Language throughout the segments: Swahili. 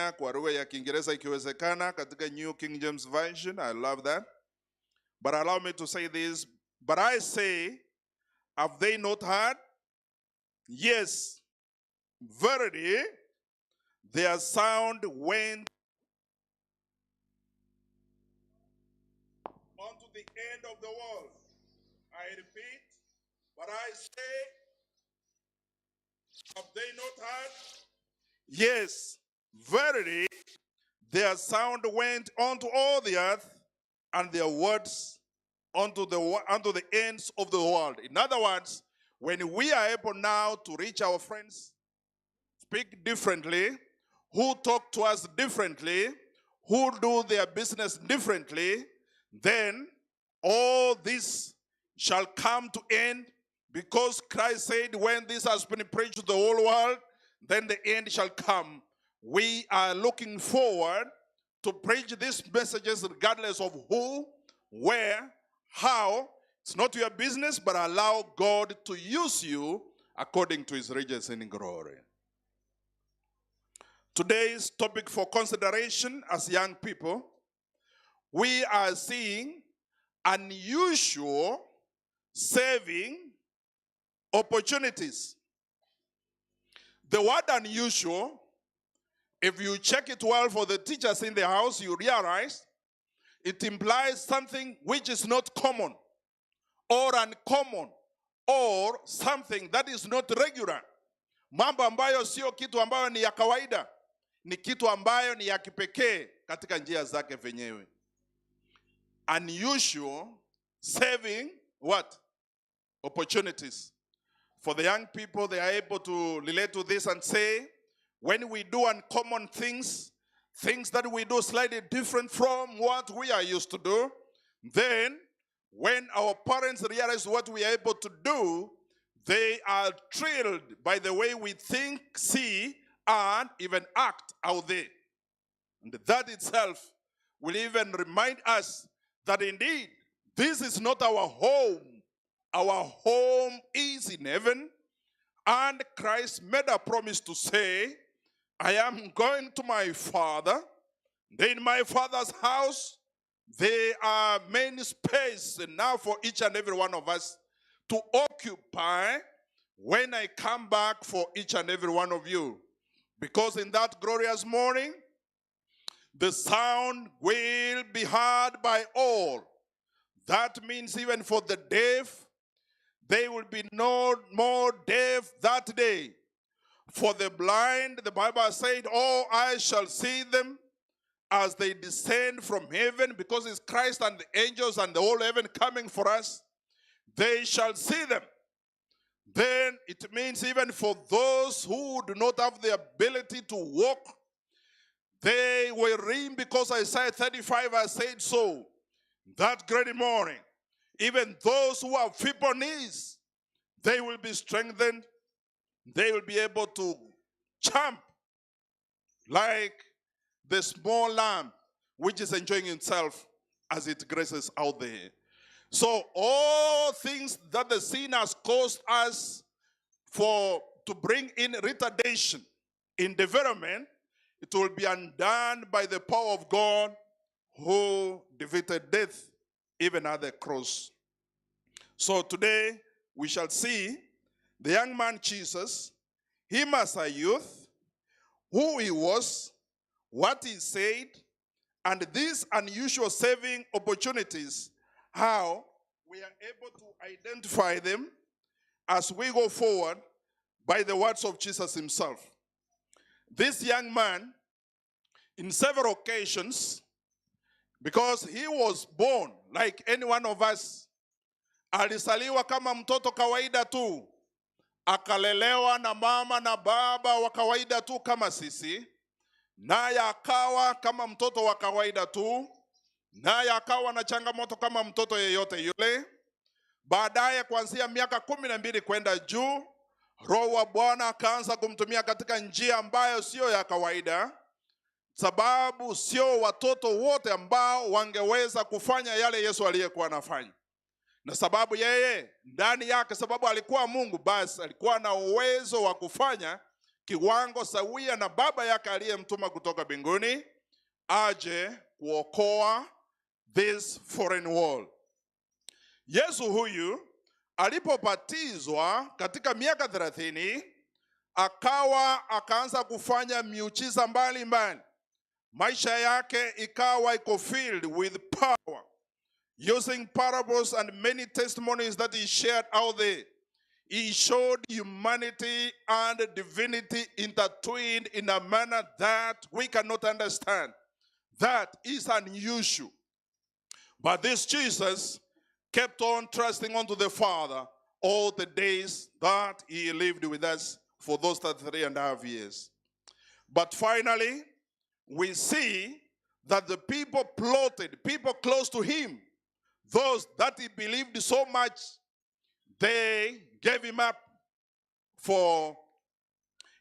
Nitakusomea kwa lugha ya Kiingereza ikiwezekana katika New King James Version. I love that. But allow me to say this. But I say, have they not heard? Yes, verily, their sound went unto the end of the world. I repeat, but I say, have they not heard? Yes, verily, their sound went unto all the earth, and their words unto the ends of the world. In other words, when we are able now to reach our friends, speak differently, who talk to us differently, who do their business differently, then all this shall come to end, because Christ said, when this has been preached to the whole world, then the end shall come. We are looking forward to preach these messages regardless of who, where, how. It's not your business, but allow God to use you according to his riches in glory. Today's topic for consideration as young people, we are seeing unusual saving opportunities. The word unusual, if you check it well for the teachers in the house, you realize it implies something which is not common or uncommon or something that is not regular. Mambo ambayo sio kitu ambayo ni ya kawaida, ni kitu ambayo ni ya kipekee katika njia zake vyenyewe. Unusual saving what? Opportunities. For the young people, they are able to relate to this and say, when we do uncommon things, things that we do slightly different from what we are used to do, then when our parents realize what we are able to do, they are thrilled by the way we think, see, and even act out there. And that itself will even remind us that indeed this is not our home. Our home is in heaven. And Christ made a promise to say, I am going to my Father. In my Father's house, there are many space enough for each and every one of us to occupy when I come back for each and every one of you. Because in that glorious morning, the sound will be heard by all. That means even for the deaf, they will be no more deaf that day. For the blind, the Bible said, all eyes shall see them as they descend from heaven, because it's Christ and the angels and the whole heaven coming for us. They shall see them. Then it means even for those who do not have the ability to walk, they will ring, because Isaiah 35, I said so. That great morning, even those who have feeble knees, they will be strengthened. They will be able to jump like the small lamb which is enjoying itself as it grazes out there. So all things that the sin has caused us for to bring in retardation in development, it will be undone by the power of God who defeated death even at the cross. So today we shall see the young man Jesus, him as a youth, who he was, what he said, and these unusual saving opportunities, how we are able to identify them as we go forward by the words of Jesus himself. This young man, in several occasions, because he was born like any one of us, alizaliwa kama mtoto kawaida tu, akalelewa na mama na baba wa kawaida tu kama sisi, naye akawa kama mtoto wa kawaida tu, naye akawa na changamoto kama mtoto yeyote yule. Baadaye kuanzia miaka 12 kwenda juu, Roho wa Bwana akaanza kumtumia katika njia ambayo siyo ya kawaida, sababu sio watoto wote ambao wangeweza kufanya yale Yesu aliyekuwa anafanya. Na sababu yeye ndani yake, sababu alikuwa Mungu, basi alikuwa na uwezo wa kufanya kiwango sawia na Baba yake aliyemtuma kutoka mbinguni aje kuokoa this foreign world. Yesu huyu alipobatizwa katika miaka 30 akawa akaanza kufanya miujiza mbalimbali. Maisha yake ikawa iko filled with power, using parables and many testimonies that he shared out there. He showed humanity and divinity intertwined in a manner that we cannot understand. That is unusual. But this Jesus kept on trusting unto the Father all the days that he lived with us for those 33.5 years. But finally, we see that the people plotted, people close to him, those that he believed so much, they gave him up for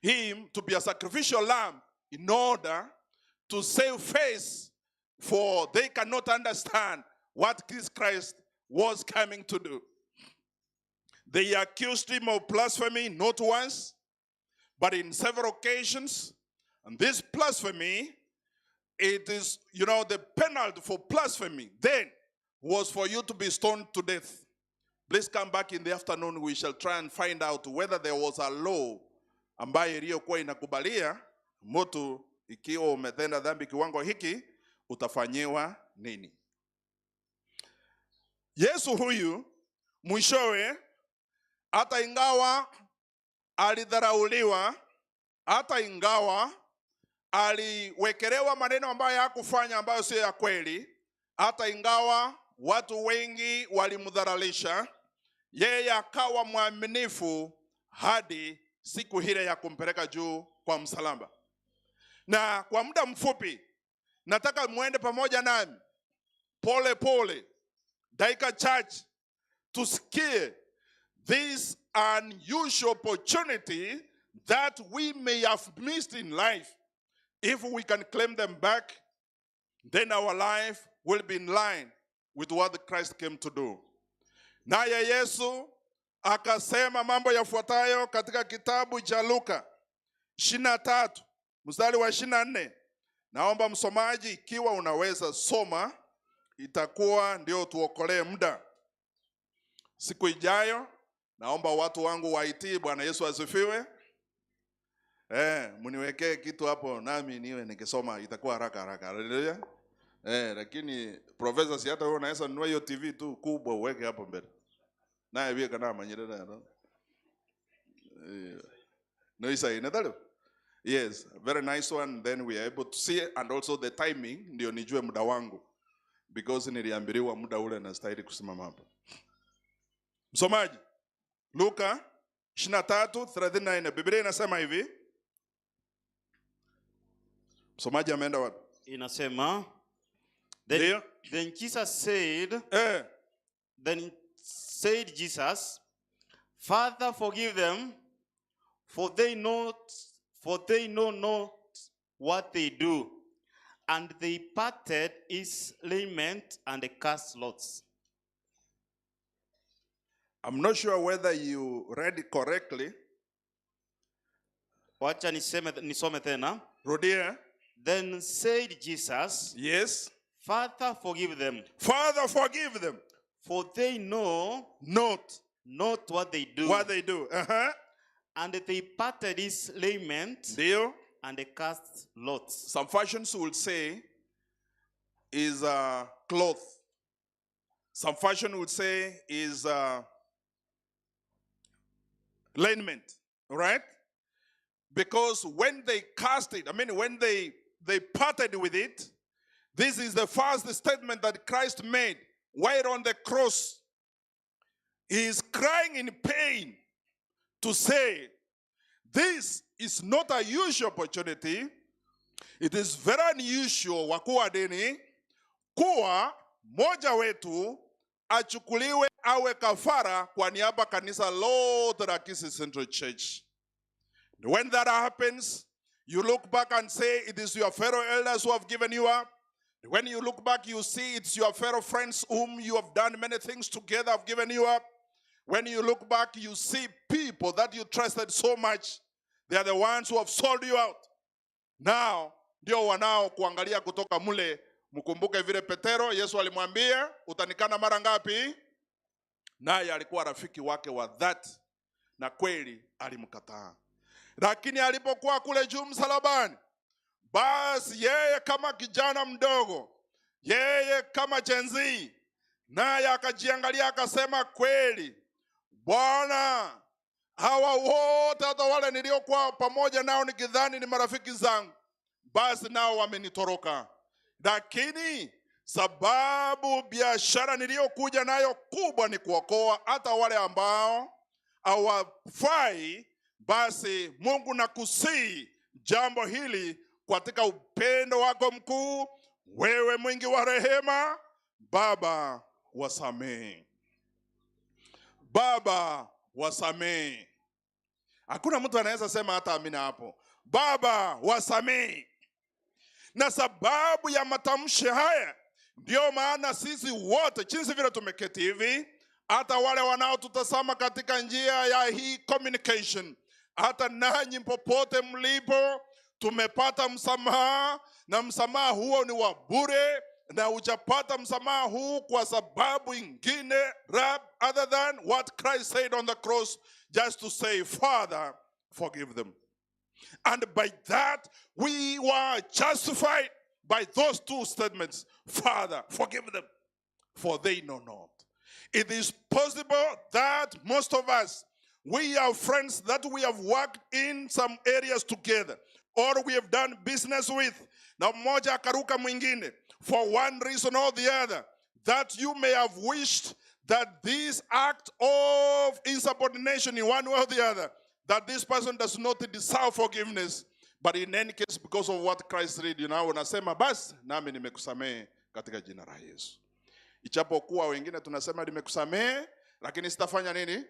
him to be a sacrificial lamb in order to save face, for they cannot understand what this Christ was coming to do. They accused him of blasphemy not once, but in several occasions. And this blasphemy, it is, the penalty for blasphemy then was for you to be stoned to death. Please come back in the afternoon. We shall try and find out whether there was a law ambayo iliyokuwa inakubalia mtu ikiwa umetenda dhambi kiwango hiki utafanyiwa nini. Yesu huyu mwishowe, hata ingawa alidharauliwa, hata ingawa aliwekelewa maneno ambayo hakufanya ambayo sio ya kweli, hata ingawa watu wengi walimdharalisha, yeye akawa mwaminifu hadi siku ile ya kumpeleka juu kwa msalaba. Na kwa muda mfupi nataka muende pamoja nami pole pole, dakika chache, tusikie this unusual opportunity that we may have missed in life. If we can claim them back, then our life will be in line with what Christ came to do. Naye Yesu akasema mambo yafuatayo katika kitabu cha Luka 23 mstari wa 24. Naomba msomaji, ikiwa unaweza soma, itakuwa ndio tuokolee muda. Siku ijayo naomba watu wangu wa IT, Bwana Yesu asifiwe. Mniwekee kitu hapo nami niwe nikisoma, itakuwa haraka haraka. Haleluya. Lakini professor, si hata wewe unaweza nunua hiyo TV tu kubwa uweke hapo mbele. Naye bia kana manyire na. No isa inadalo. Yes, very nice one. Then we are able to see and also the timing ndio nijue muda wangu, because niliambiliwa muda ule nastahili kusimama hapa. Msomaji, Luka 23:34, Biblia inasema hivi. Msomaji ameenda wapi? Inasema then, Ndio. Then Jesus said, then said Jesus, "Father, forgive them, for they know not what they do." And they parted his raiment and cast lots. I'm not sure whether you read it correctly. Wacha niseme, nisome tena. Rudia. Then said Jesus, "Father, forgive them, "Father, forgive them, for they know not not what they do." what they do." And they parted his raiment Ndio. And they cast lots. Some versions will say is a cloth. Some version would say is a raiment, right? Because when they cast it, I mean, when they parted with it, this is the first statement that Christ made while on the cross. He is crying in pain to say, "This is not a usual opportunity. It is very unusual, wakuu wa dini, kuwa mmoja wetu achukuliwe awe kafara kwa niaba kanisa lote la Kisii Central Church." When that happens, you look back and say it is your fellow elders who have given you up. When you look back, you see it's your fellow friends whom you have done many things together have given you up. When you look back, you see people that you trusted so much, they They are the ones who have sold you out. Now ndio wanao kuangalia kutoka mule. Mkumbuke vile Petero, Yesu alimwambia, utanikana mara ngapi? Naye alikuwa rafiki wake wa dhati, na kweli alimkataa. Lakini alipokuwa kule juu msalabani, basi yeye kama kijana mdogo, yeye kama Gen Z, naye akajiangalia akasema, kweli Bwana, hawa wote hata wale niliokuwa pamoja nao nikidhani ni marafiki zangu, basi nao wamenitoroka. Lakini sababu biashara niliyokuja nayo kubwa ni kuokoa hata wale ambao hawafai, basi Mungu nakusihi jambo hili katika upendo wako mkuu, wewe mwingi wa rehema, Baba wasamehe, Baba wasamehe. Hakuna mtu anaweza sema hata amina hapo. Baba wasamehe. Na sababu ya matamshi haya, ndiyo maana sisi wote jinsi vile tumeketi hivi, hata wale wanaotutazama katika njia ya hii communication, hata nanyi popote mlipo, tumepata msamaha, na msamaha huo ni wa bure, na hujapata msamaha huu kwa sababu ingine other than what Christ said on the cross, just to say, "Father, forgive them." And by that, we were justified by those two statements: "Father, forgive them, for they know not." It is possible that most of us, we are friends that we have worked in some areas together, or we have done business with. Na mmoja akaruka mwingine, for one reason or the other, that you may have wished that this act of insubordination in one way or the other, that this person does not deserve forgiveness. But in any case, because of what Christ did, unasema basi nami nimekusamehe katika jina la Yesu. Ijapokuwa wengine tunasema nimekusamehe, lakini sitafanya nini?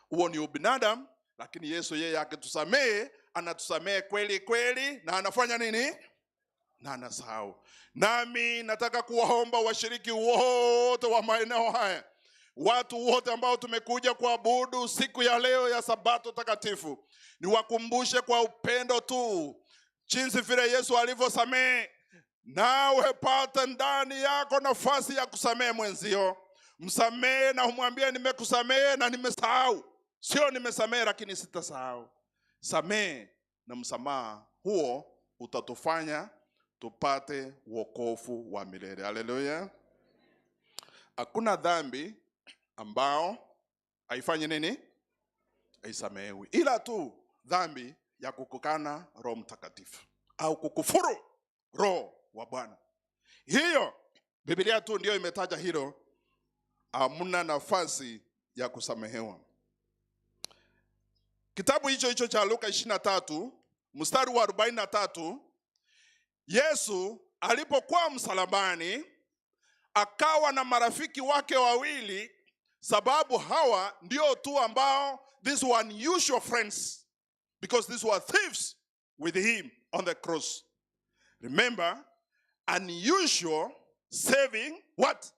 Huo ni ubinadamu, lakini Yesu yeye akitusamehe, anatusamehe kweli kweli, na anafanya nini? Na anasahau. Nami nataka kuwaomba washiriki wote wa maeneo haya, watu wote ambao tumekuja kuabudu siku ya leo ya Sabato takatifu, niwakumbushe kwa upendo tu jinsi vile Yesu alivyosamehe, nawe pata ndani yako nafasi ya kusamehe mwenzio. Msamehe na umwambie nimekusamehe na nimesahau. Sio nimesamehe lakini sitasahau. Samehe, na msamaha huo utatufanya tupate wokovu wa milele. Haleluya! Hakuna dhambi ambao haifanyi nini? Haisamehewi, ila tu dhambi ya kukukana Roho Mtakatifu au kukufuru Roho wa Bwana. Hiyo Biblia tu ndio imetaja hilo, hamna nafasi ya kusamehewa. Kitabu hicho hicho cha Luka 23 mstari wa 43, Yesu alipokuwa msalabani akawa na marafiki wake wawili, sababu hawa ndio tu ambao, these were unusual friends because these were thieves with him on the cross. Remember, unusual saving what?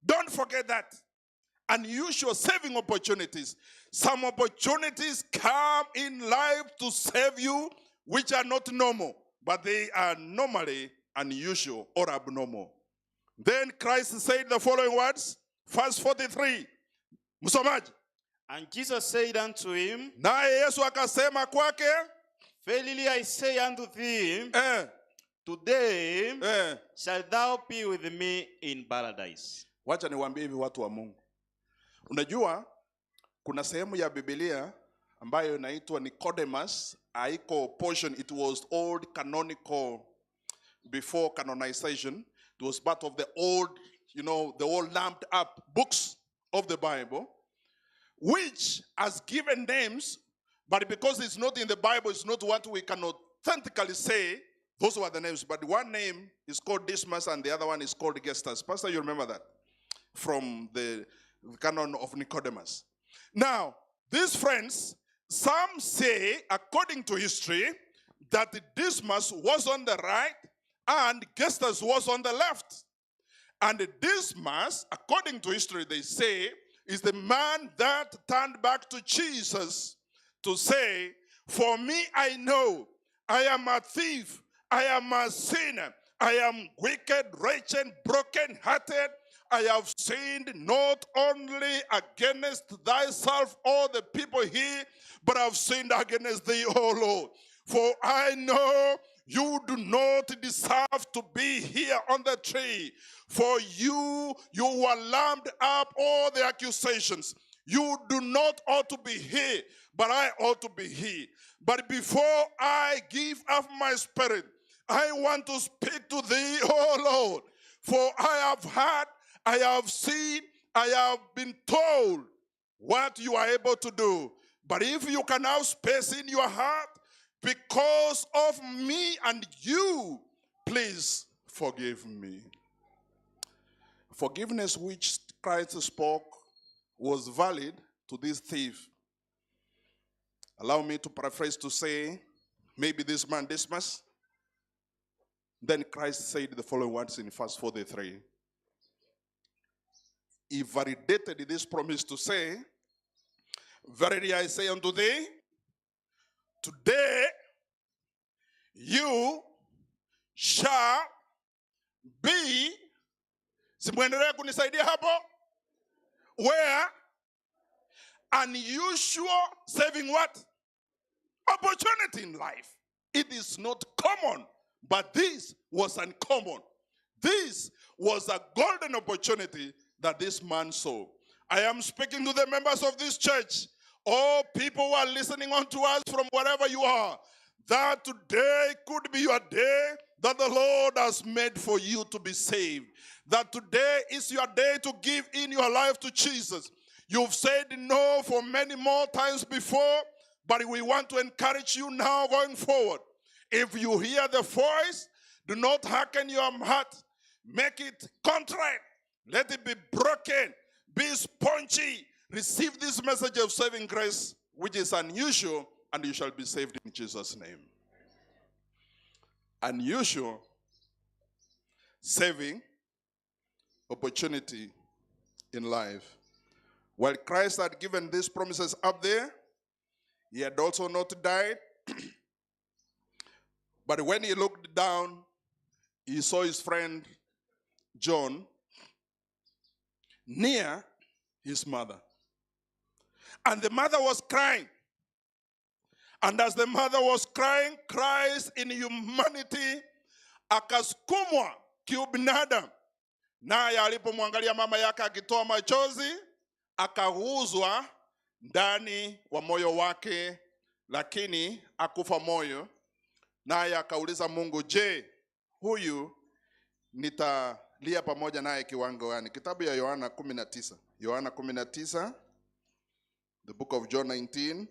Don't forget that. Unusual saving opportunities. Some opportunities come in life to save you, which are not normal, but they are normally unusual or abnormal. Then Christ said the following words, verse 43. Msomaji. And Jesus said unto him, Naye Yesu akasema kwake, Verily I say unto thee, today shalt thou be with me in paradise. Wacha niwaambie hivi, watu wa Mungu. Unajua kuna sehemu ya Biblia ambayo inaitwa Nicodemus, haiko portion, it was old canonical before canonization. It was part of the old, the old lumped up books of the Bible, which has given names, but because it's not in the Bible, it's not what we can authentically say. Those were the names. But one name is called Dismas and the other one is called Gestas. Pastor, you remember that from the canon of Nicodemus. Now, these friends, some say, according to history, that Dismas was on the right and Gestas was on the left. And Dismas, according to history, they say, is the man that turned back to Jesus, to say, for me, I know I am a thief, I am a sinner, I am wicked, wretched, broken hearted. I have sinned not only against thyself or the people here, but I've sinned against thee, O Lord. For I know you do not deserve to be here on the tree. For you were lumped up all the accusations. You do not ought to be here, but I ought to be here. But before I give up my spirit, I want to speak to thee, O Lord. For I have heard, I have seen, I have been told what you are able to do. But if you can have space in your heart because of me and you, please forgive me. Forgiveness which Christ spoke was valid to this thief. Allow me to paraphrase to say, maybe this man Dismas. Then Christ said the following words in verse 43. He validated this promise to say, verily I say unto thee, today you shall be, si muendelee kunisaidia hapo, where unusual saving what? Opportunity in life. It is not common, but this was uncommon. This was a golden opportunity that this man saw. I am speaking to the members of this church, all people who are listening on to us from wherever you are, that today could be your day that the Lord has made for you to be saved. That today is your day to give in your life to Jesus. You've said no for many more times before, but we want to encourage you now going forward. If you hear the voice, do not harden your heart. Make it contrite. Let it be broken. Be spongy. Receive this message of saving grace, which is unusual, and you shall be saved in Jesus' name. Unusual saving opportunity in life. While Christ had given these promises up there, he had also not died. But when he looked down, he saw his friend John near his mother. And the mother was crying. And as the mother was crying, Christ in humanity akasukumwa kiubinadamu. Naye alipomwangalia mama yake akitoa machozi, akaguswa ndani wa moyo wake, lakini akufa moyo. Naye akauliza Mungu, je, huyu nitalia pamoja naye kiwango gani? Kitabu ya Yohana 19. Yohana 19, the book of John 19,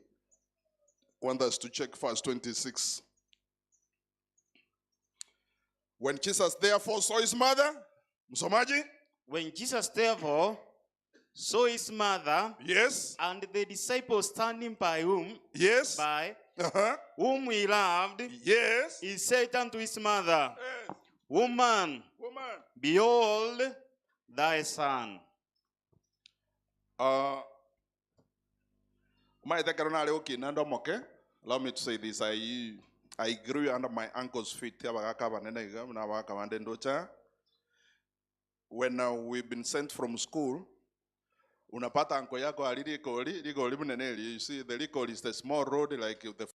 want us to check verse 26. When Jesus therefore saw his mother, msomaji? When Jesus therefore saw his mother Yes. and the disciples standing by whom Yes. by whom he loved, Yes. he said unto his mother, Yes. Woman, Woman. behold thy son. Allow me to say this. I grew under my uncle's feet. When we've been sent from school, unapata uncle yako ali likoli, likoli munene. You see, the likoli is the small road like the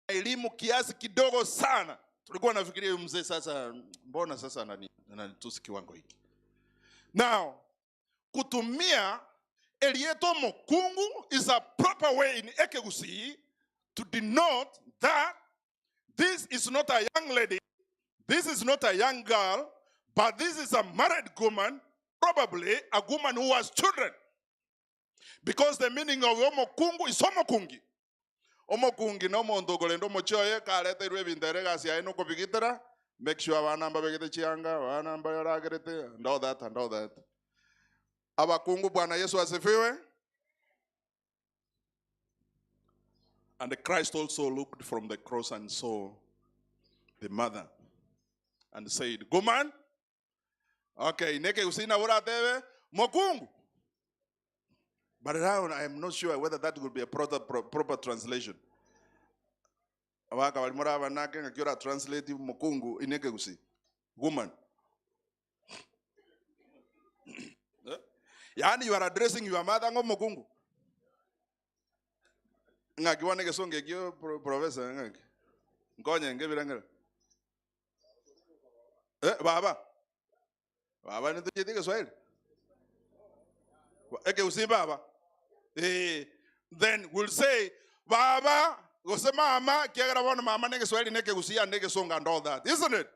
elimu kiasi kidogo sana. Tulikuwa nafikiria huyu mzee sasa, mbona sasa ananitusi kiwango hiki? Now, kutumia Elieto Mokungu is a proper way in Ekegusii to denote that this is not a young lady, this is not a young girl, but this is a married woman, probably a woman who has children. Because the meaning of Omokungu is Omokungi. Omokungi no mondo golendo mochoye kalete irwe bindere gasi aye no kopigitera. Make sure abana mbabegete chianga, abana mbayoragerete, and all that, and all that. Abakungu, Bwana Yesu asifiwe. And Christ also looked from the cross and saw the mother and said, "Woman, okay, neke usina uratebe mokungu." But now I am not sure whether that will be a proper translation. Abaka balimora abanake ngakiora translate mokungu ineke usi. Woman. Yani you are addressing your mother ngo mokungu. Ngakiwane kesonge kio professor ngaki. Nkonye ngebirangera. Baba. Baba ni tujete Kiswahili. Eke usi baba. Then we'll say baba gose mama kiagara bona mama neke Kiswahili neke usia neke songa and all that. Isn't it?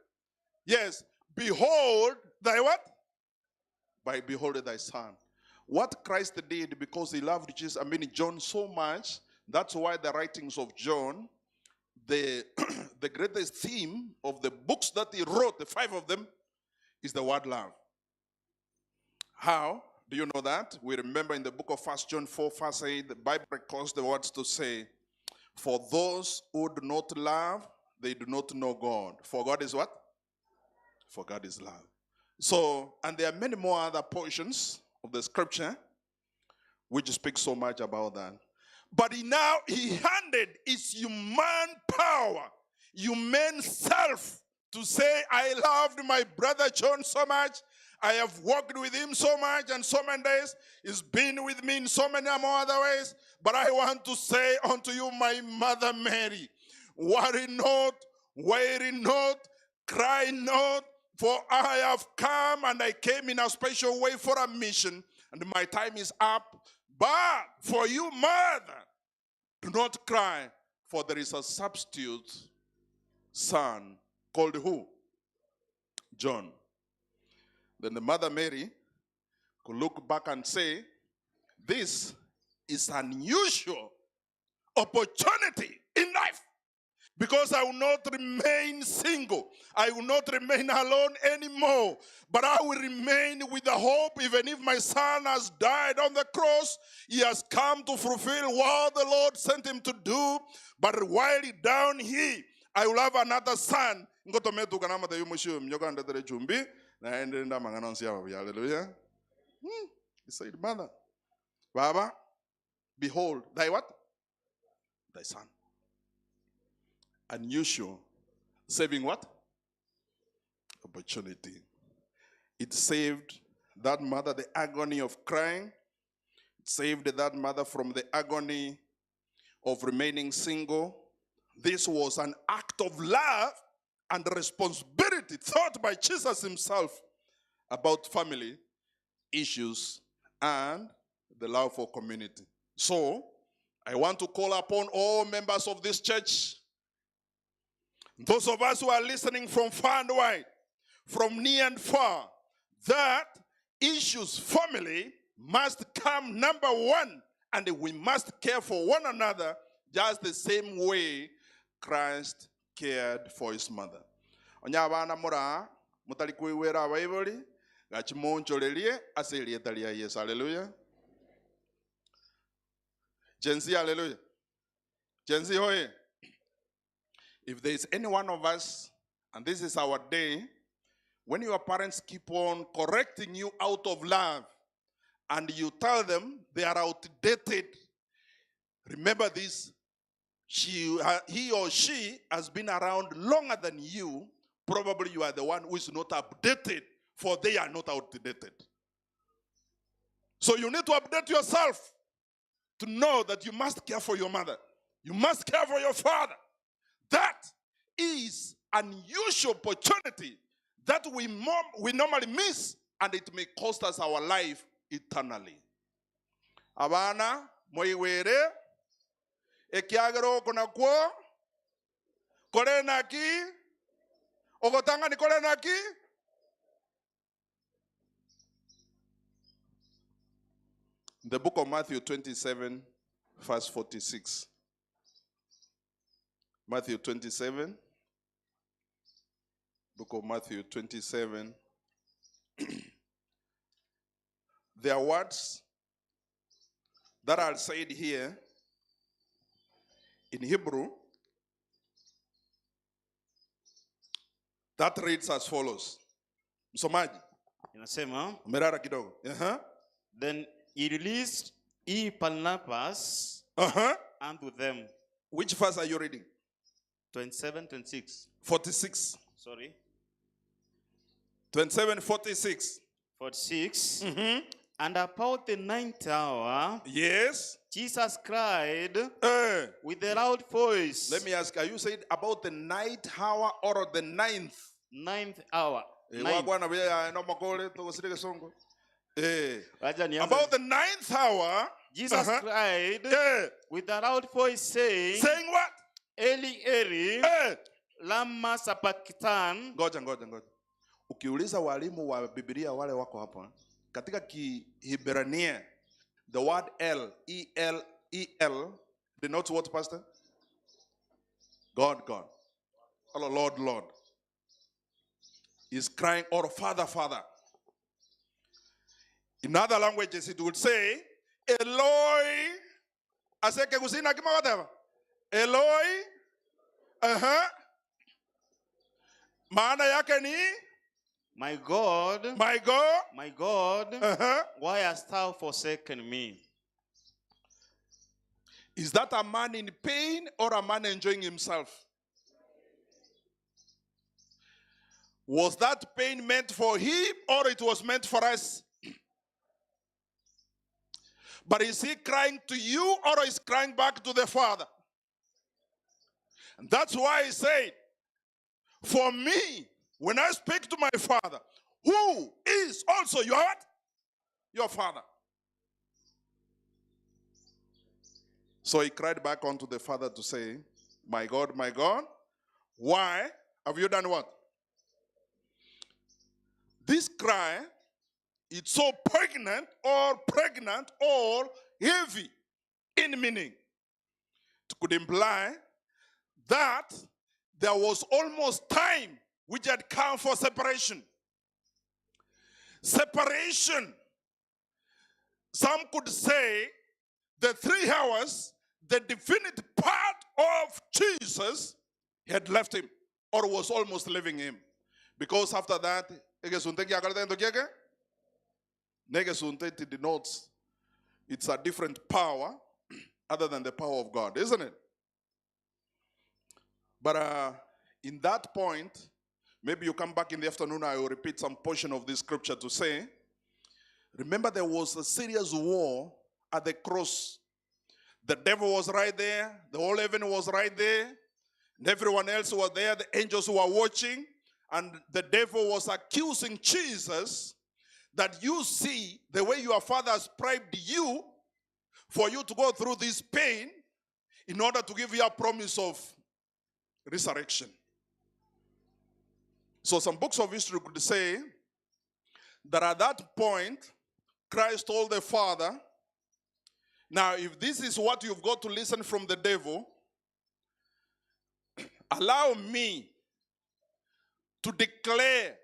Yes. Behold thy what? By behold thy son. What Christ did, because he loved Jesus, I mean John so much, that's why the writings of John, the greatest theme of the books that he wrote, the 5 of them, is the word love. How do you know that? We remember in the book of 1 John 4, verse 8, the Bible records the words to say, for those who do not love, they do not know God. For God is what? For God is love. So, and there are many more other portions of the scripture which speak so much about that. But he handed his human power, human self, to say, I loved my brother John so much. I have walked with him so much and so many days. He's been with me in so many more other ways. But I want to say unto you, my mother Mary, worry not, weary not, cry not, for I have come, and I came in a special way for a mission, and my time is up. But for you, mother, do not cry, for there is a substitute son called who? John. Then the mother Mary could look back and say, this is an unusual opportunity in life, because I will not remain single. I will not remain alone anymore. But I will remain with the hope, even if my son has died on the cross, he has come to fulfill what the Lord sent him to do. But while he down here, I will have another son. Hallelujah. He said, Mother, Baba, behold, thy what? Thy son. Unusual. Saving what? Opportunity. It saved that mother the agony of crying. It saved that mother from the agony of remaining single. This was an act of love and responsibility thought by Jesus himself about family issues and the love for community. So, I want to call upon all members of this church, those of us who are listening from far and wide, from near and far, that issues family must come number one, and we must care for one another just the same way Christ cared for his mother. Onya abana mura mutali kuiwera abaiboli gachimoncholelie ase erieta ria Yesu. Hallelujah. Gen Z, hallelujah. Gen Z, hoye. If there is any one of us, and this is our day, when your parents keep on correcting you out of love, and you tell them they are outdated, remember this, he or she has been around longer than you. Probably you are the one who is not updated, for they are not outdated. So you need to update yourself to know that you must care for your mother. You must care for your father. That is an unusual opportunity that we normally miss, and it may cost us our life eternally. Abana, moiwere, ekiagero konakwo, korenaki, ogotanga ni korenaki. The book of Matthew 27, verse 46. Matthew 27, book of Matthew 27, There are words that are said here in Hebrew that reads as follows. Msomaji, Inasema, umelala kidogo. Uh-huh. Then he released he Barnabas unto them. Which verse are you reading? 27, 26. 46. Sorry. 27, 46. 46. And about the ninth hour, Yes. Jesus cried with a loud voice. Let me ask, are you saying about the night hour or the ninth? Ninth hour. Ninth. Wagwana bia, no makole, togosirike songo. Wacha nianze. About the ninth hour, Jesus cried with a loud voice, saying, saying what? Eli, Eli, lama sabachthani. Ngoja, ngoja, ngoja. Ukiuliza walimu wa Biblia wale wako hapa, katika Kihibrania, the word El, E L E L, denotes what, Pastor? God, God. Or Lord, Lord. Is crying, or Father, Father. In other languages, it would say, Eloi, aseke kusina kima whatever. Eloi, Maana yake ni, My God, my God, my God, why hast thou forsaken me? Is that a man in pain or a man enjoying himself? Was that pain meant for him or it was meant for us? But is he crying to you or is crying back to the Father? And that's why he said, for me, when I speak to my Father, who is also your what? Your Father. So he cried back unto the Father to say, my God, my God, why have you done what? This cry, it's so pregnant or pregnant or heavy in meaning. It could imply that there was almost time which had come for separation. Separation. Some could say the 3 hours, the definite part of Jesus had left him or was almost leaving him. Because after that, it denotes it's a different power other than the power of God, isn't it? But in that point, maybe you come back in the afternoon, I will repeat some portion of this scripture to say, remember there was a serious war at the cross. The devil was right there, the whole heaven was right there, and everyone else was there, the angels were watching, and the devil was accusing Jesus that you see the way your father has bribed you for you to go through this pain in order to give you a promise of resurrection. So some books of history could say that at that point, Christ told the Father, now if this is what you've got to listen from the devil, allow me to declare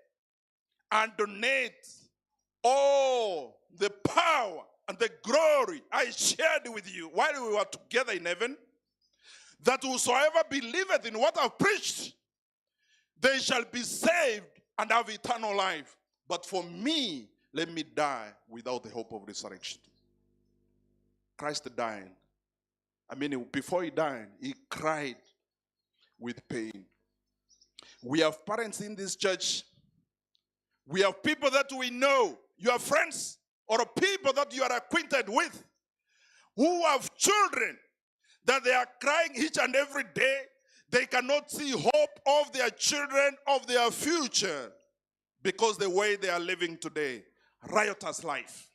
and donate all the power and the glory I shared with you while we were together in heaven, that whosoever believeth in what I've preached, they shall be saved and have eternal life. But for me, let me die without the hope of resurrection. Christ died. Before he died, he cried with pain. We have parents in this church. We have people that we know, your friends or people that you are acquainted with, who have children that they are crying each and every day. They cannot see hope of their children, of their future, because the way they are living today, riotous life.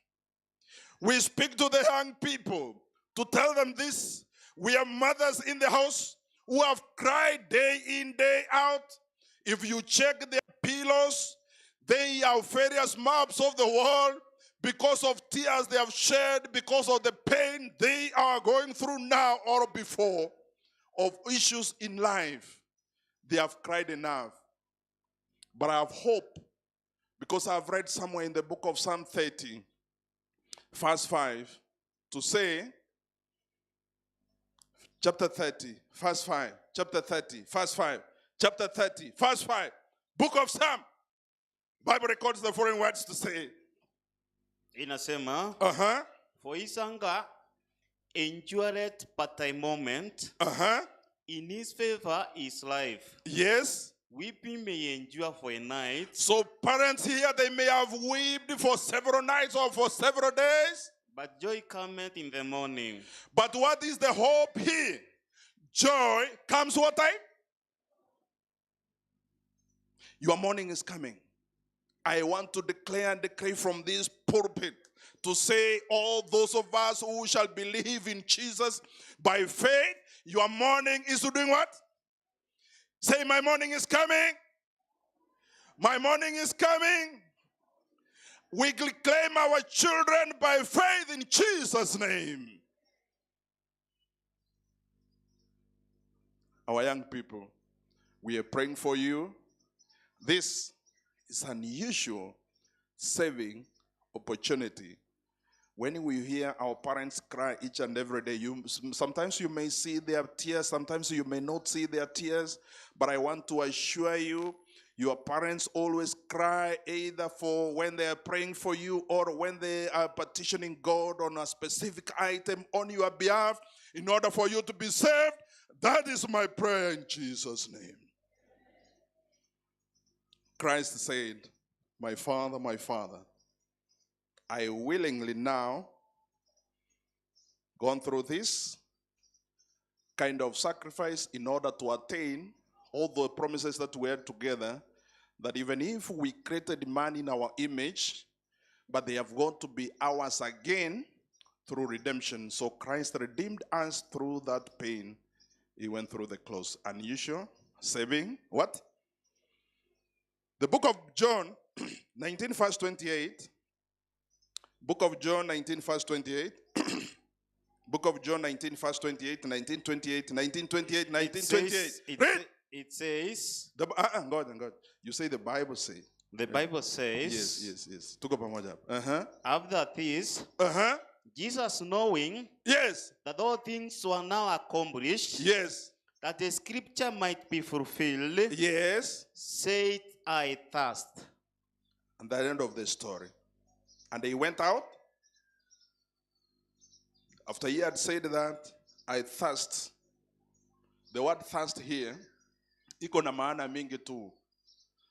We speak to the young people to tell them this. We are mothers in the house who have cried day in, day out. If you check their pillows, they have various maps of the world because of tears they have shed, because of the pain they are going through now or before, of issues in life. They have cried enough. But I have hope, because I've read somewhere in the book of Psalm 30 verse 5 to say, chapter 30, verse 5, chapter 30, verse 5, chapter 30, verse 5, book of Psalm. Bible records the following words to say. Inasema, "For his anger endureth but a moment, in his favor is life. Weeping may endure for a night, So parents here, they may have wept for several nights or for several days. But joy cometh in the morning." But what is the hope here? Joy comes what time? Your morning is coming. I want to declare and decree from this pulpit to say, all those of us who shall believe in Jesus by faith, your morning is doing what? Say, "My morning is coming. My morning is coming." We claim our children by faith in Jesus' name. Our young people, we are praying for you. This is unusual saving opportunity. When we hear our parents cry each and every day, sometimes you may see their tears, sometimes you may not see their tears, but I want to assure you, your parents always cry either for when they are praying for you or when they are petitioning God on a specific item on your behalf in order for you to be saved. That is my prayer in Jesus' name. Christ said, "My Father, my Father, I willingly now gone through this kind of sacrifice in order to attain all the promises that we had together, that even if we created man in our image, but they have got to be ours again through redemption." So Christ redeemed us through that pain. He went through the cross. Unusual, saving, what? The book of John, 19 verse 28. Book of John, 19 verse 28. Book of John, 19 verse 28, 19, 28, 19, 28, 19, It 28. says, it, Read. It says, God, God. You say the Bible say. The Bible says, Yes. Tuko pamoja. After this, Jesus, knowing that all things were now accomplished, that the scripture might be fulfilled, said, "I thirst." And the end of the story. And they went out. After he had said that, "I thirst." The word thirst here iko na maana mingi tu.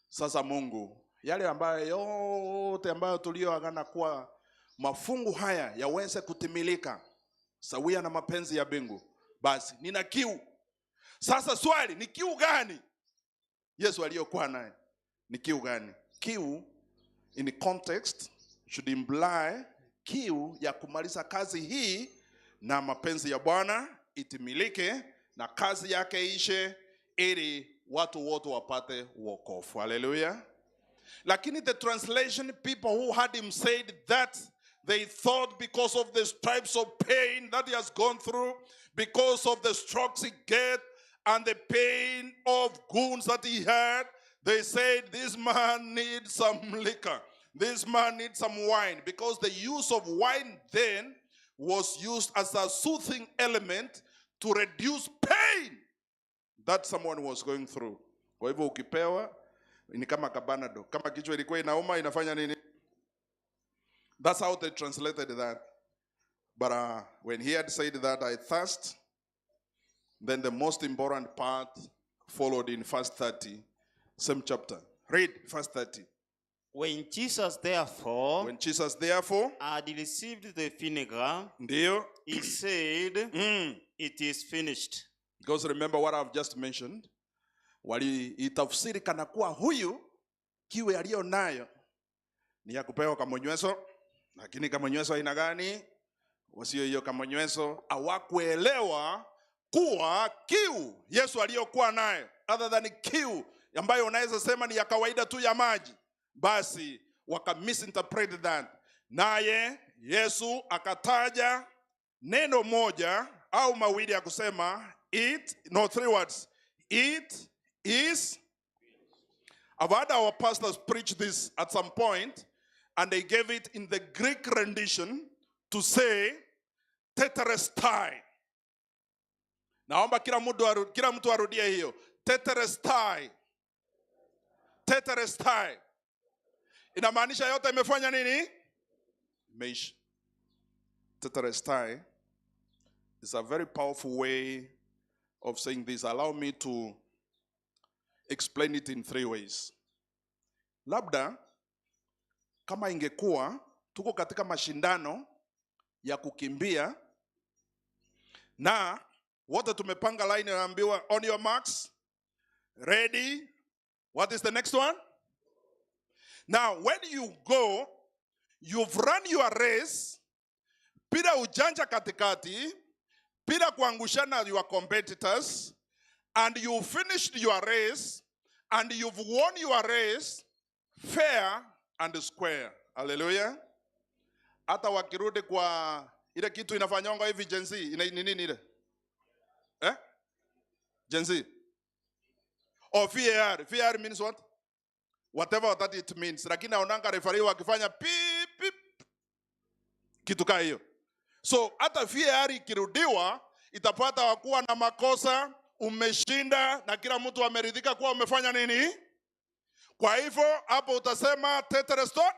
Sasa Mungu, yale ambayo yote ambayo tuliyoagana kuwa mafungu haya yaweze kutimilika sawia na mapenzi ya mbingu, basi nina kiu. Sasa swali ni kiu gani Yesu aliyokuwa naye? Ni kiu gani? Kiu in context should imply kiu ya kumaliza kazi hii na mapenzi ya Bwana itimilike na kazi yake ishe ili watu wote wapate wokovu. Hallelujah. Lakini the translation people who had him said that they thought because of the stripes of pain that he has gone through, because of the strokes he get and the pain of wounds that he had, they said this man needs some liquor. This man needs some wine, because the use of wine then was used as a soothing element to reduce pain that someone was going through. Kwa hivyo ukipewa ni kama kabanado, kama kichwa ilikuwa inauma inafanya nini? That's how they translated that. But when he had said that, "I thirst," then the most important part followed in verse 30, same chapter. Read verse 30. When Jesus therefore When Jesus therefore had received the vinegar, ndio, he said, "It is finished." Because remember what I've just mentioned, waliitafsiri kana kuwa huyu kiu aliyo nayo ni ya kupewa kamonyweso, lakini kamonyweso aina gani? Wasio hiyo kamonyweso. Hawakuelewa kuwa kiu Yesu aliyokuwa nayo, other than kiu ambayo unaweza sema ni ya kawaida tu ya maji, basi waka misinterpret that. Naye Yesu akataja neno moja au mawili ya kusema it, no, three words, "It is." I've had our pastors preach this at some point, and they gave it in the Greek rendition. to say tetelestai. Naomba kila mtu arudie hiyo. Tetelestai. Tetelestai. Inamaanisha yote imefanya nini? Imeisha. Tetelestai is a very powerful way of saying this. Allow me to explain it in three ways. Labda kama ingekuwa tuko katika mashindano ya kukimbia na wote tumepanga line, naambiwa, "On your marks, ready, what is the next one?" Now when you go, you've run your race bila ujanja katikati, bila kuangushana your competitors, and you finished your race and you've won your race fair and square. Hallelujah. Hata wakirudi kwa ile kitu inafanyonga hivi, Gen Z, ni nini ile? Eh? Gen Z. Oh, VAR. VAR means what? Whatever that it means. Lakini naonanga referee wakifanya pip pip. Kitu kaa hiyo. So hata VAR ikirudiwa itapata wakuwa na makosa, umeshinda na kila mtu ameridhika kuwa umefanya nini? Kwa hivyo hapo utasema tetelestai.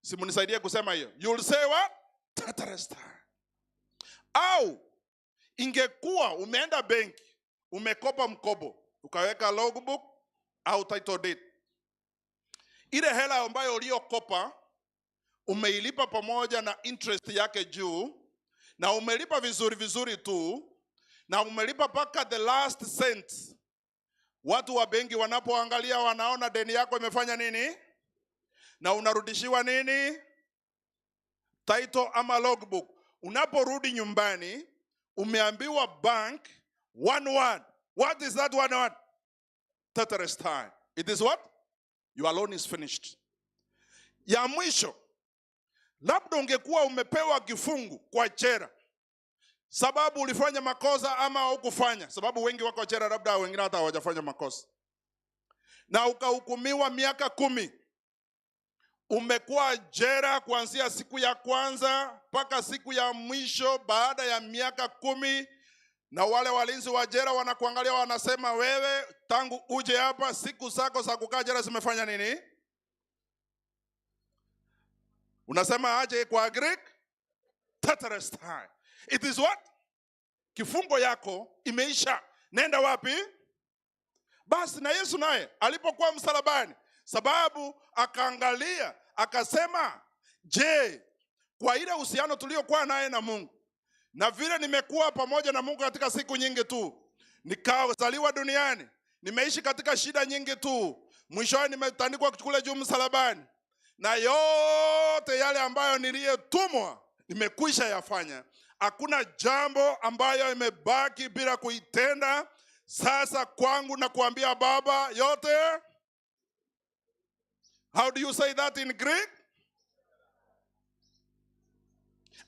Si munisaidie kusema hiyo. You'll say what? Tetelestai. Au ingekuwa umeenda benki, umekopa mkopo, ukaweka logbook au title deed. Ile hela ambayo uliyokopa umeilipa pamoja na interest yake juu, na umelipa vizuri vizuri tu, na umelipa mpaka the last cent. Watu wa benki wanapoangalia wanaona deni yako imefanya nini, na unarudishiwa nini? Title ama logbook. Unaporudi nyumbani, umeambiwa bank one word. What is that one word? Tetelestai. It is what? Your loan is finished. Ya mwisho, labda ungekuwa umepewa kifungu kwa jela sababu ulifanya makosa ama hukufanya, sababu wengi wako jela, labda wengine hata hawajafanya makosa, na ukahukumiwa miaka 10. Umekuwa jela kuanzia siku ya kwanza mpaka siku ya mwisho baada ya miaka 10, na wale walinzi wa jela wanakuangalia, wanasema, "Wewe, tangu uje hapa siku zako za kukaa jela zimefanya nini?" Unasema aje kwa Greek? Tetelestai. It is what? Kifungo yako imeisha. Nenda wapi? Basi na Yesu naye alipokuwa msalabani, sababu akaangalia akasema, "Je, kwa ile uhusiano tuliokuwa naye na Mungu na vile nimekuwa pamoja na Mungu katika siku nyingi tu, nikazaliwa duniani, nimeishi katika shida nyingi tu, mwishowe nimetandikwa kule juu msalabani, na yote yale ambayo niliyetumwa nimekwisha yafanya. Hakuna jambo ambayo imebaki bila kuitenda. Sasa kwangu na kuambia Baba yote." How do you say that in Greek?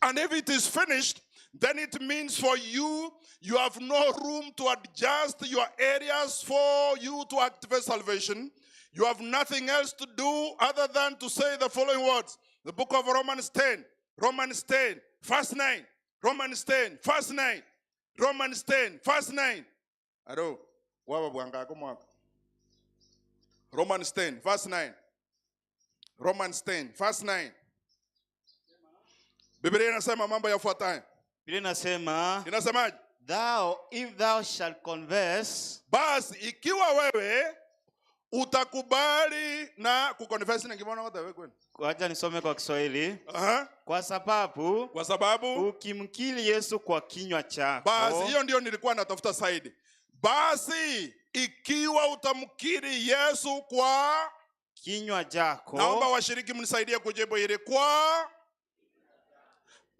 And if it is finished, then it means for you, you have no room to adjust your areas for you to activate salvation. You have nothing else to do other than to say the following words. The book of Romans 10, Romans 10, verse 9, Romans 10, verse 9, Romans 10, verse 9. Aro, waba bwangako mwaka. Romans 10, verse 9. Romans 10, verse 9. Biblia inasema mambo yafuatayo. Biblia inasema, Inasemaje? Thou, if thou shalt confess Basi ikiwa wewe utakubali na kuconfess, nikimwona wote wewe kweli. Wacha nisome kwa Kiswahili. Aha. Kwa sababu Kwa sababu ukimkiri Yesu kwa kinywa chako Basi hiyo ndio nilikuwa natafuta zaidi. Basi ikiwa utamkiri Yesu kwa kinywa chako Naomba washiriki mnisaidie kujibu hili kwa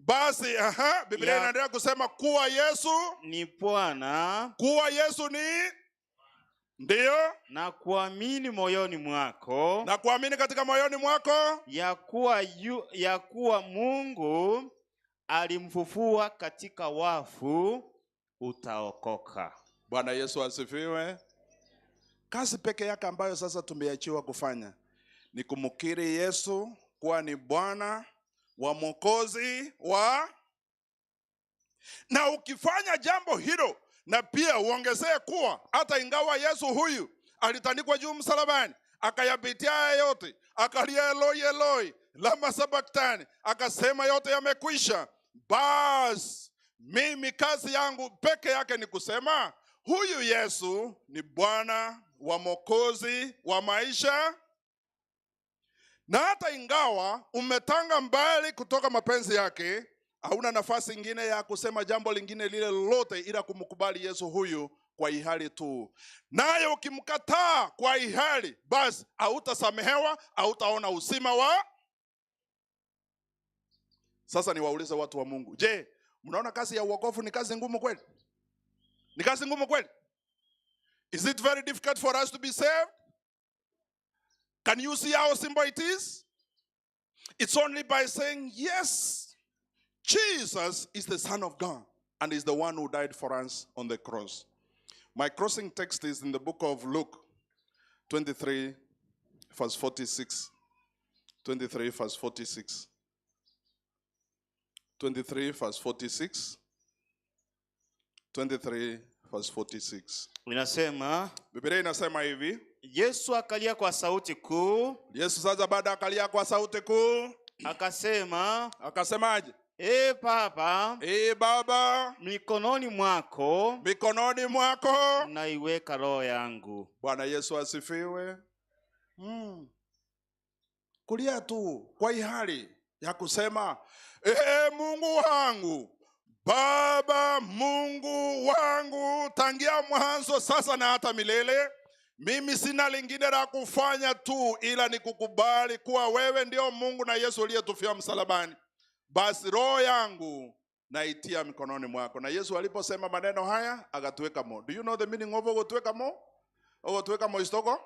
basi, aha, Biblia inaendelea kusema kuwa Yesu ni Bwana kuwa Yesu ni ndio na kuamini moyoni mwako na kuamini katika moyoni mwako ya kuwa Mungu alimfufua katika wafu, utaokoka. Bwana Yesu asifiwe. Kazi peke yake ambayo sasa tumeachiwa kufanya ni kumkiri Yesu kuwa ni Bwana. wa Mwokozi wa. Na ukifanya jambo hilo, na pia uongezee kuwa hata ingawa Yesu huyu alitandikwa juu msalabani, akayapitia haya yote, akalia Eloi Eloi lama sabaktani, akasema yote yamekwisha, basi mimi kazi yangu peke yake ni kusema huyu Yesu ni Bwana wa Mwokozi wa maisha. Na hata ingawa umetanga mbali kutoka mapenzi yake, hauna nafasi ingine ya kusema jambo lingine lile lolote ila kumkubali Yesu huyu kwa ihali tu. Naye ukimkataa kwa ihali, basi hautasamehewa, hautaona uzima wa. Sasa niwaulize watu wa Mungu, je, mnaona kazi ya uokovu ni kazi ngumu kweli? Ni kazi ngumu kweli? Is it very difficult for us to be saved? Can you see how simple it is? It's only by saying, yes, Jesus is the Son of God and is the one who died for us on the cross. My crossing text is in the book of Luke 23, verse 46. 23, verse 46. 23, verse 46. 23, verse 46. Inasema, Biblia inasema hivi. Yesu akalia kwa sauti kuu. Yesu sasa baada akalia kwa sauti kuu, akasema, akasemaje? E Baba, E Baba, mikononi mwako mikononi mwako naiweka roho yangu. Bwana Yesu asifiwe. Kulia tu kwa ihali ya kusema, e Mungu wangu, Baba Mungu wangu, tangia mwanzo sasa na hata milele, mimi sina lingine la kufanya tu ila ni kukubali kuwa wewe ndio Mungu na Yesu uliyetufia msalabani. Basi roho yangu naitia mikononi mwako. Na Yesu aliposema maneno haya akatuweka mo. Do you know the meaning of ogotweka mo? Ogotweka mo is toko?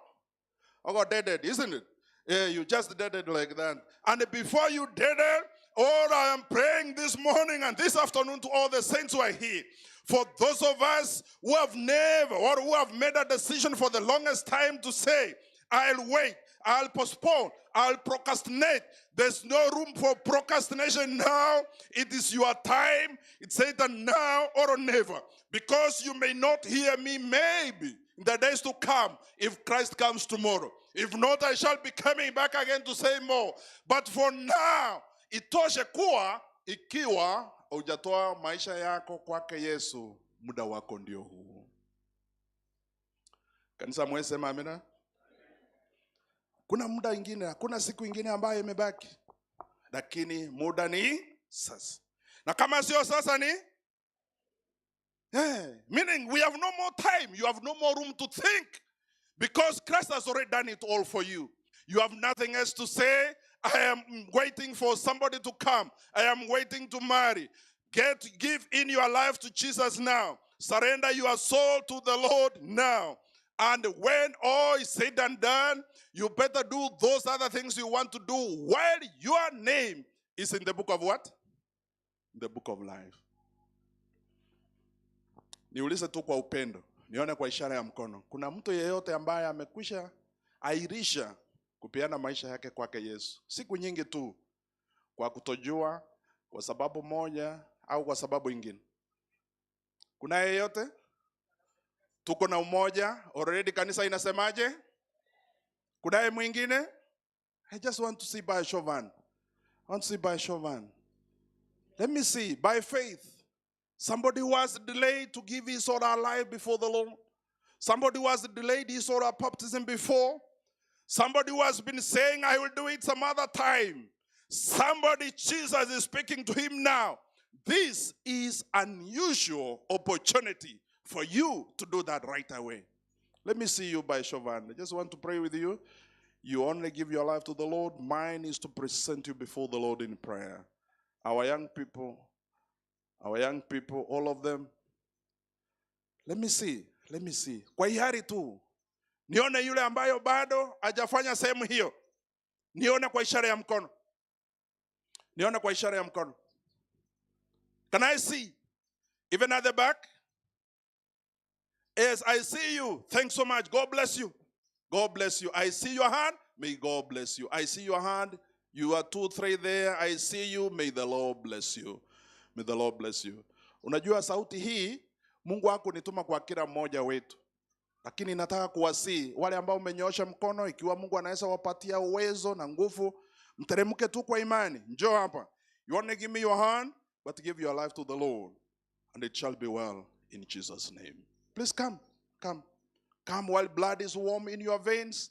Ogo dead, isn't it? Yeah, you just did it like that. And before you did it, all I am praying this morning and this afternoon to all the saints who are here, for those of us who have never or who have made a decision for the longest time to say, I'll wait, I'll postpone, I'll procrastinate. There's no room for procrastination now. It is your time. It's either now or never. Because you may not hear me maybe in the days to come if Christ comes tomorrow. If not, I shall be coming back again to say more. But for now, itoshe kuwa ikiwa hujatoa maisha yako kwake Yesu, muda wako ndio huu. Kanisa, mwesema amina. Kuna muda ingine, hakuna siku ingine ambayo imebaki, lakini muda ni sasa, na kama sio sasa ni, yeah. Meaning we have no more time, you have no more room to think, because Christ has already done it all for you. You have nothing else to say. I am waiting for somebody to come. I am waiting to marry. Give in your life to Jesus now. Surrender your soul to the Lord now. And when all is said and done, you better do those other things you want to do while your name is in the book of what? The book of life. Niulize tu kwa upendo, nione kwa ishara ya mkono. Kuna mtu yeyote ambaye amekwisha airisha kupeana maisha yake kwake Yesu siku nyingi tu kwa kutojua, kwa sababu moja au kwa sababu ingine? Kuna yeyote? Tuko na umoja already, kanisa inasemaje? Kunaye mwingine? I just want to see by a show of hand. I want to see by a show of hand. Let me see by faith. Somebody who has delayed to give his or her life before the Lord. Somebody who has delayed his or her baptism before. Somebody who has been saying, I will do it some other time. Somebody, Jesus is speaking to him now. This is unusual opportunity for you to do that right away. Let me see you by show of hand. I just want to pray with you. You only give your life to the Lord. Mine is to present you before the Lord in prayer. Our young people, our young people, all of them. Let me see, let me see. Kwa hiari tu. Nione yule ambayo bado hajafanya sehemu hiyo. Nione kwa ishara ya mkono. Nione kwa ishara ya mkono. Can I see? Even at the back? Yes, I see you. Thanks so much. God bless you. God bless you. I see your hand. May God bless you. I see your hand. You are two, three there. I see you. May the Lord bless you. May the Lord bless you. Unajua sauti hii Mungu hakunituma kwa kila mmoja wetu, lakini nataka kuwasihi wale ambao umenyoosha mkono, ikiwa Mungu anaweza wapatia uwezo na nguvu, mteremke tu kwa imani. Njoo hapa. You want to give me your hand, but give your life to the Lord, and it shall be well in Jesus' name. Please come, come, come while blood is warm in your veins.